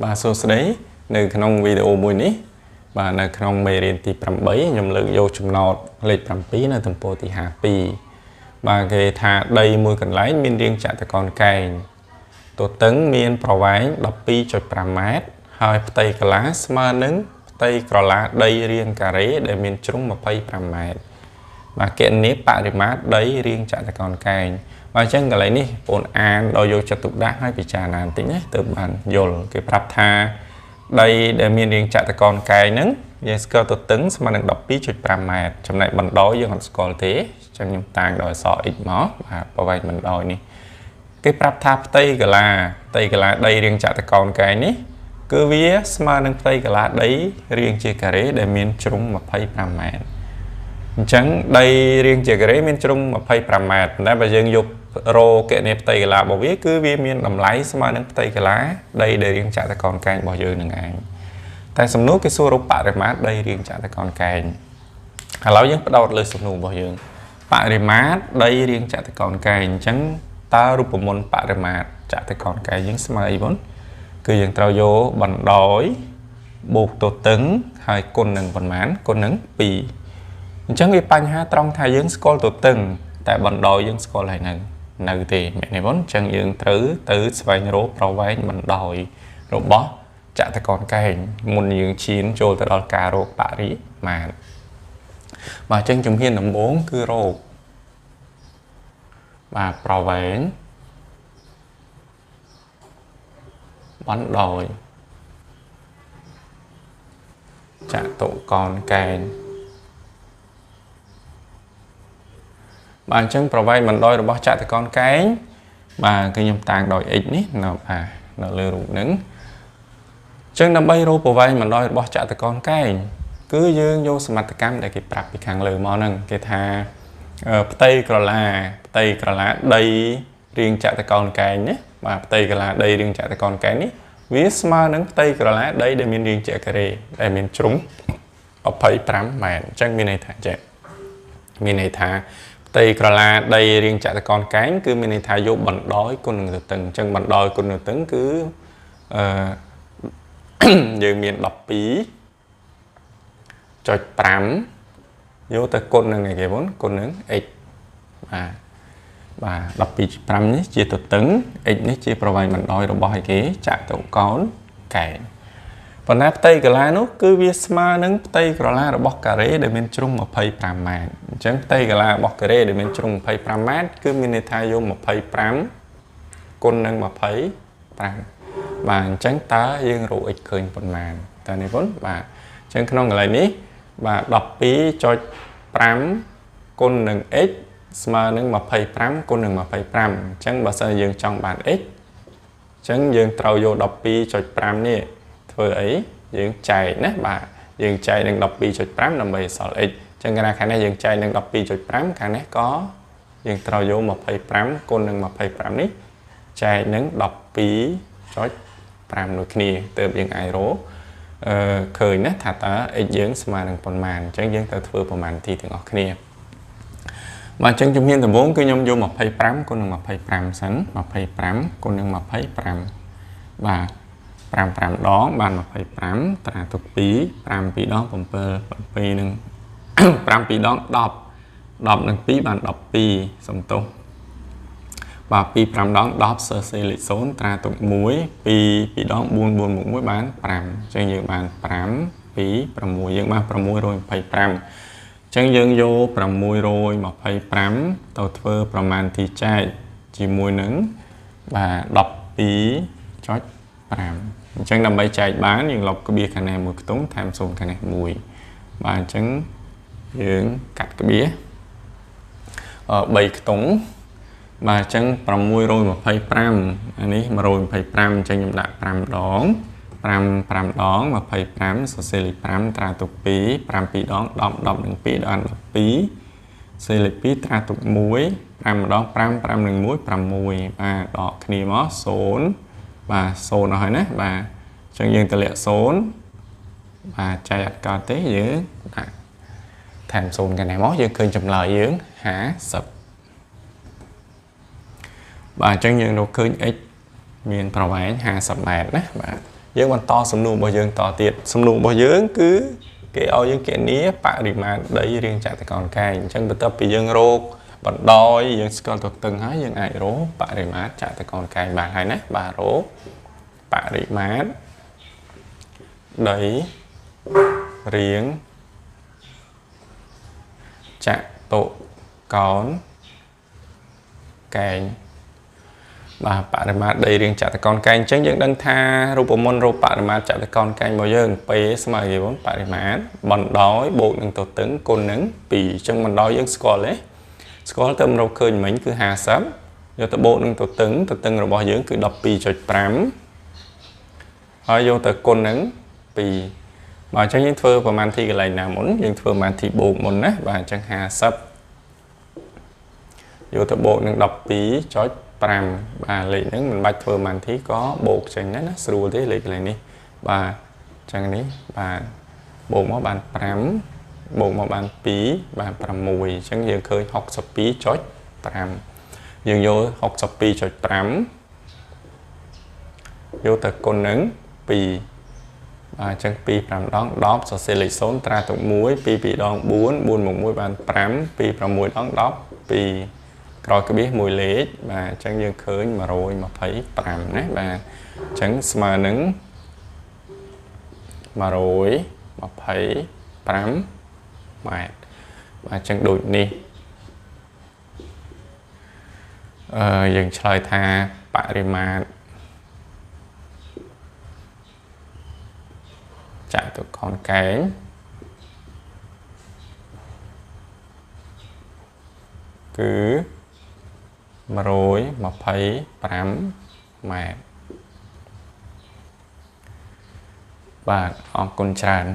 បាទសួស្តីនៅក្នុងវីដេអូមួយនេះបាទនៅក្នុងមេរៀនទី8ខ្ញុំលើកយកចំណោទលេខ7នៅទំព័រទី52បាទគេថាដីមួយកន្លែងមានរាងចតុកោណកែងទទឹងមានប្រវែង 12.5 ម៉ែត្រហើយផ្ទៃក្រឡាស្មើនឹងផ្ទៃក្រឡាដីរាងការ៉េដែលមានជ្រុង25ម៉ែត្របាទគណនាបរិមាត្រដីរាងចតុកោណកែងបាទអញ្ចឹងកន្លែងនេះបងអានដោយយកចិត្តទុកដាក់ឲ្យពិចារណាបន្តិចណាទើបបានយល់គេប្រាប់ថាដីដែលមានរាងចតុកោណកែងហ្នឹងយើងស្គាល់ទទឹងស្មើនឹង 12.5 ម៉ែត្រចំណែកបណ្ដោយយើងអត់ស្គាល់ទេអញ្ចឹងខ្ញុំតាំងដោយអក្សរ x មកបាទប្រវែងបណ្ដោយនេះគេប្រាប់ថាផ្ទៃក្រឡាដីរាងចតុកោណកែងនេះគឺវាស្មើនឹងផ្ទៃក្រឡាដីរាងជាការ៉េដែលមានជ្រុង25ម៉ែត្រអញ្ចឹងដីរាងជាការ៉េមានជ្រុង25ម៉ែត្រតែបើយើងយករកគណនាផ្ទៃក្រឡារបស់វាគឺវាមានតម្លៃស្មើនឹងផ្ទៃក្រឡាដីដែលរាងចតុកោណកែងរបស់យើងនឹងឯងតែសំណួរគេសួររកបរិមាត្រដីរាងចតុកោណកែងឥឡូវយើងផ្ដោតលើសំណួររបស់យើងបរិមាត្រដីរាងចតុកោណកែងអញ្ចឹងតើរូបមន្តបរិមាត្រចតុកោណកែងយើងស្មើអីបងគឺយើងត្រូវយកបណ្ដោយបូកទទឹងហើយគុណនឹងប៉ុន្មានគុណនឹង2អញ្ចឹងវាបញ្ហាត្រង់ថាយើងស្គាល់ទទឹងតែបណ្ដោយយើងស្គាល់ហើយនៅទេមែនទេបងអញ្ចឹងយើងត្រូវទៅស្វែងរកប្រវែងបណ្ដោយរបស់ចតុកោណកែងមុនយើងឈានចូលទៅដល់ការរកបរិមាត្របាទអញ្ចឹងជំហានដំបូងគឺរកបាទប្រវែងបណ្ដោយចតុកោណកែងបាទអញ្ចឹងប្រវែងបណ្ដោយរបស់ចតុកោណកែងបាទគឺខ្ញុំតាំងដោយ x នេះនៅបាទនៅលើរូបហ្នឹងអញ្ចឹងដើម្បីរកប្រវែងបណ្ដោយរបស់ចតុកោណកែងគឺយើងយកសមត្ថកម្មដែលគេប្រាប់ពីខាងលើមកហ្នឹងគេថាផ្ទៃក្រឡាដីរាងចតុកោណកែងណាបាទផ្ទៃក្រឡាដីរាងចតុកោណកែងនេះវាស្មើនឹងផ្ទៃក្រឡាដីដែលមានរាងជាការ៉េដែលមានជ្រុង25ម៉ែត្រអញ្ចឹងមានន័យថាចេះមានន័យថាផ្ទៃក្រឡាដីរាងចតុកោណកែងគឺមានន័យថាយកបណ្ដោយគុណនឹងទទឹងអញ្ចឹងបណ្ដោយគុណនឹងទទឹងគឺយើងមាន 12.5 យកទៅគុណនឹងអីគេបងគុណនឹង x បាទ 12.5 នេះជាទទឹង x នេះជាប្រវែងបណ្ដោយរបស់អីគេចតុកោណកែងប៉ុន្តែផ្ទៃក្រឡានោះគឺវាស្មើនឹងផ្ទៃក្រឡារបស់ការ៉េដែលមានជ្រុង25ម៉ែត្រអញ្ចឹងផ្ទៃក្រឡារបស់ការ៉េដែលមានជ្រុង25ម៉ែត្រគឺមានន័យថាយក25គុណនឹង25បាទអញ្ចឹងតើយើងរក x ឃើញប៉ុន្មានតើនេះបងបាទអញ្ចឹងក្នុងកន្លែងនេះបាទ 12.5 គុណនឹង x ស្មើនឹង25គុណនឹង25អញ្ចឹងបើសិនយើងចង់បាន x អញ្ចឹងយើងត្រូវយក 12.5 នេះធ្វើអីយើងចែកណាបាទយើងចែកនឹង 12.5 ដើម្បីសល់ x អញ្ចឹងកាលណាខាងនេះយើងចែកនឹង 12.5 ខាងនេះក៏យើងត្រូវយក25គុណនឹង25នេះចែកនឹង 12.5 ដូចគ្នាទើបយើងអាចរកឃើញណាថាតើ x យើងស្មើនឹងប៉ុន្មានអញ្ចឹងយើងត្រូវធ្វើប្រមាណទីទាំងអស់គ្នាបាទអញ្ចឹងជំហានដំបូងគឺខ្ញុំយក25គុណនឹង25សិន25គុណនឹង25បាទ5 5ដងបាន25ត្រាទុក2 5 2ដង7 7នឹង5 2ដង10 10នឹង2បាន12សំទោសបាទ2 5ដង10សរសេរលេខ0ត្រាទុក1 2 2ដង4 4មក1បាន5អញ្ចឹងយើងបាន5 2 6យើងបាន625អញ្ចឹងយើងយក625ទៅធ្វើប្រមាណទីចែកជាមួយនឹងបាទ 12.5 អញ្ចឹងដើម្បីចែកបានយើងលុបក្បៀសខាងនេះមួយខ្ទង់ថែម0ខាងនេះមួយបាទអញ្ចឹងយើងកាត់ក្បៀស3ខ្ទង់បាទអញ្ចឹង625អានេះ125អញ្ចឹងខ្ញុំដាក់5ដង5 5ដង25សរសេរលេខ5ត្រាទុក2 5 2ដង10 10នឹង2ដល់12សរសេរលេខ2ត្រាទុក1 5ម្ដង5 5នឹង1 6បាទដកគ្នាមក0បាទ0អស់ហើយណាបាទអញ្ចឹងយើងតម្លាក់0បាទចែកអត់កើតទេយើងដាក់ថែម0កាលនេះមកយើងឃើញចម្លើយយើង50បាទអញ្ចឹងយើងរកឃើញ x មានប្រវែង50ម៉ែត្រណាបាទ យើងបន្តសំណួររបស់យើងតទៀតសំណួររបស់យើងគឺគេឲ្យយើងគណនាបរិមាត្រដីរាងចតុកោណកែងអញ្ចឹងបន្ទាប់ពីយើងរកបណ្ដោយយើងស្គាល់ទទឹងហើយយើងអាចរកបរិមាត្រចតុកោណកែងបានហើយណាបាទរកបរិមាត្រដីរាងចតុកោណកែងបាទបរិមាត្រដីរាងចតុកោណកែងអញ្ចឹងយើងដឹងថារូបមន្តរូបបរិមាត្រចតុកោណកែងរបស់យើង P ស្មើគេបងបរិមាត្របណ្ដោយបូកនឹងទទឹងគុណនឹង2អញ្ចឹងបណ្ដោយយើងស្គាល់ទេស្គាល់ទៅរកឃើញមិញគឺ50យកទៅបូកនឹងទទឹងទទឹងរបស់យើងគឺ 12.5 ហើយយកទៅគុណនឹង2បាទអញ្ចឹងយើងធ្វើប្រមាណទីកន្លែងណាមុនយើងធ្វើប្រមាណទីបូកមុនណាបាទអញ្ចឹង50យកទៅបូកនឹង 12.5 បាទលេខហ្នឹងមិនបាច់ធ្វើប្រមាណទីក៏បូកចេញដែរណាស្រួលទេលេខកន្លែងនេះបាទអញ្ចឹងនេះបាទបូកមកបាន5បូកមកបាន2បាន6អញ្ចឹងយើងឃើញ 62.5 យើងយក 62.5 យកទៅគុណនឹង2បាទអញ្ចឹង2 5ដង10សរសេរលេខ0ត្រាទុក1 2 2ដង4 4មក1បាន5 2 6ដង12ក្រោយក្បៀសមួយលេខបាទអញ្ចឹងយើងឃើញ125ណាបាទអញ្ចឹងស្មើនឹង125ម៉ែត្របាទអញ្ចឹងដូចនេះយើងឆ្លើយថាបរិមាត្រចតុកោណកែងគឺ125ម៉ែត្របាទអរគុណច្រើន